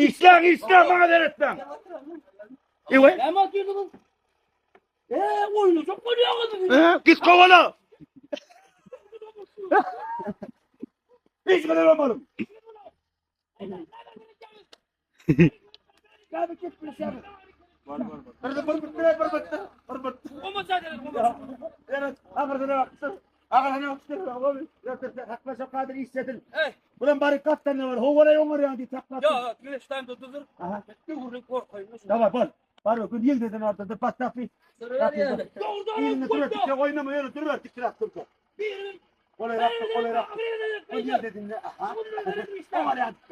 Işläň, işläň, maňa seretmäň. Ewe. Näme atýarsyňyz? Eee, oýny çok bolýaňyz. He, git kovala. Hiç kadar olmadım. Bulan bari katdan ne var? Hovala yoňar diýip saklap. Ýa, güneşden durdur. Aha. Döwürlik gorkaýyn. Daway bol. Bar gün ýyldeden ortada patlapi. Ýyldede dur, dikre oýnama ýöne dur, dikre dur. Kolay rakı, kolay rakı. Bu ýyldedinde. Aha. Hovala ýadyk.